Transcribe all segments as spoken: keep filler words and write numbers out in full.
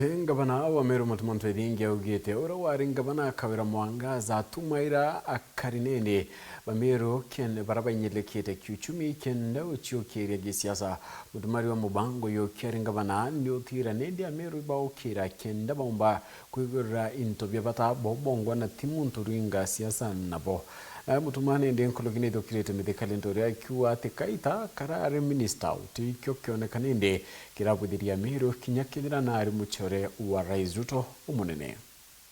Ngavana wa Meru Mutuma M'Ethingia augite uria wari ngavana Kawira Mwangaza atumaira akari nene ba Meru ken-, bara bainyirikite kiuchumi kenda guciukiria gisiasa. Mutumari wa mubango uyu ukiari ngavana ni utira nindi Ameru ibaukira kenda baumba kwigurira into bia bata bo bongwa na ti muntu uringa siasa nabo. Eh, Mutuma nindi nkuruki ni ithukirite mithika Linturi akiuga ati kaita karari minista utikio kioneka nindi kirabwithiria Meru kinya kethira nari mucore wa Rais Ruto umunene.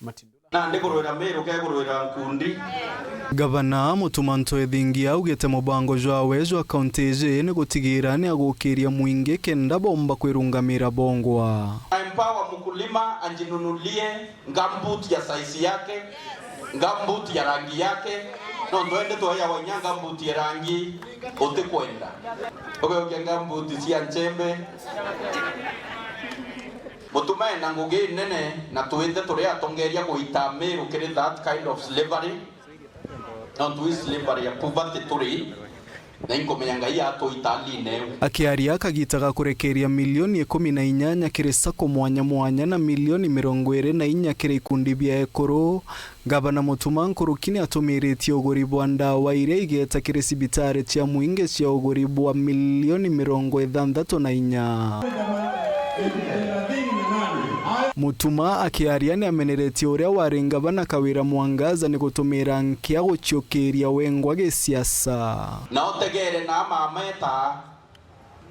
Matindula. Nandi kurwira Meru ke kurwira nkundi. Gavana Mutuma M'Ethingia augite mubango jwawe jwa kaunti iji ni gutigira ni agukiria mwingi kenda bomba kwirungamira bongwa. Empower mkulima ajinunulie gumboot ya size yake, gumboot ya rangi yake, nontu indi tweejawa inya gumboot ya rangi utikwenda. Ugeukia gumboot cia nchembe. Mutuma ena ngugi nene, na twithe turi atongeria guita Meru kiri that kind of slavery. Nontu ii slavery ya poverty turi, na inkumenya Ngai atuita aline eu. Akiaria kagita ga kurekeria milioni ikumi na inyanya kiri sacco mwanya mwanya na milioni mirongo iri na inya kiri ikundi bia ekuru, Gavana Mutuma nkuruki ni atumiritie uguri bwa ndawa iria igeta kiri cibitari cia mwingi cia uguri bwa milioni mirongo ithanthatu na inya. Mutuma akiaria ni ameneretie uria wari ngavana Kawira Mwangaza ni gutumira nkia guciukiria wengwa gisiasa. Na utegere na mama eta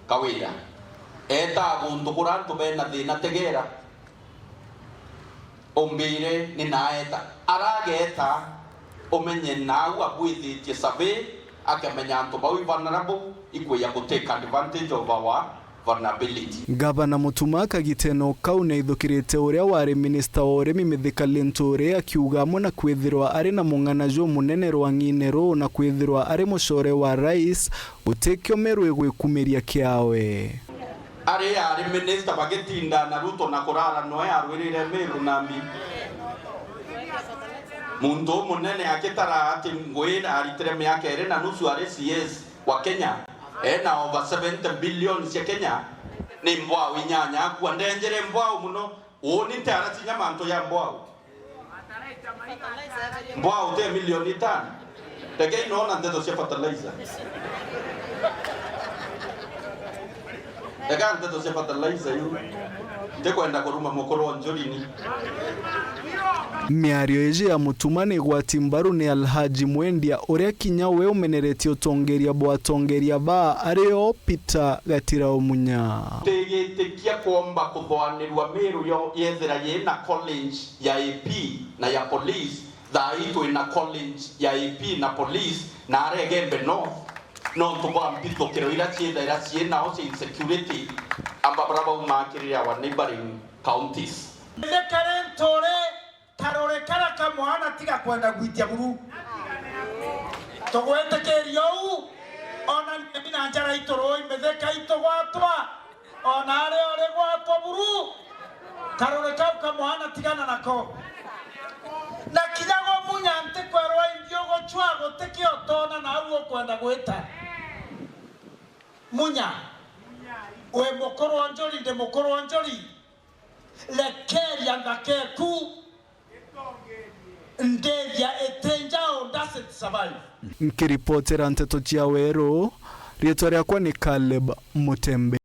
Kawira. Eta guntu kura antu bena thina, tegera. Umbire ni naeta. Arageta, umenye nau abwithitie survey, akamenya antu bau i vulnerable, ikwija ku take advantage of our vulnerability. Gavana Mutuma kagitene o kau ni aithukirite uria wari minista wa urimi Mithika Linturi akiuga amwe na kwithirwa ari na mung'ana jumunene rwang'ine ruu na kwithirwa ari mucore wa rais, gutikio Meru igwikumiria kiawe. Ari ari minista bagitinda na Ruto na kurara noe arwirire Meru nambi. Muntu umunene agitara ati ngui aritire miaka iri na nusu ari C S wa Kenya, ena over seventy billion cia Kenya, ni mbwau inyanya akua. Ndenjere mbwau muno, uuni ntiaracinya mantu ya mbwau. Mbwau te milioni itano. Rekei noona nteto cia fertilizer. Reka nteto cia fertilizer iu. Ntikwenda kuruma mukuru wa Njuri ni. Miario iji ya Mutuma ni igwati mbaru ni Alhaji Mwendia, uria kinya we umeneretie utongeria bwa atongeria baa ari o Peter Gatira Omunya. Tigitikia kwomba kuthoanirua Meru yo yethira yina college ya A P na ya police. Thaa ii twina college ya A P na police na aria Igembe North, nontu bwa mbithukiro iria ciithaira ciinao cia insecurity, amba baria baumaa kiri our neighbouring counties. Mithika Linturi, karore karia ka mwana tiga kwenda gwitia buru. Tugwitikiria uu, ona ni na njara iturui Mithika itugwatwa. Ona ari ori gwakwa buru, karore kau ka mwana tigana nako. Na kinya gumunya ntikwerwa imbi ugucwa gutikio utona na au ukwenda gwita. Munya, wi mukuru o Njuri, ndi mukuru o Njuri, rekeria nthaka eku. Ndithia itinjao doesn't survive. Nkiripotera nteto cia Weru, riitwa riakwa ni Caleb Mutembe.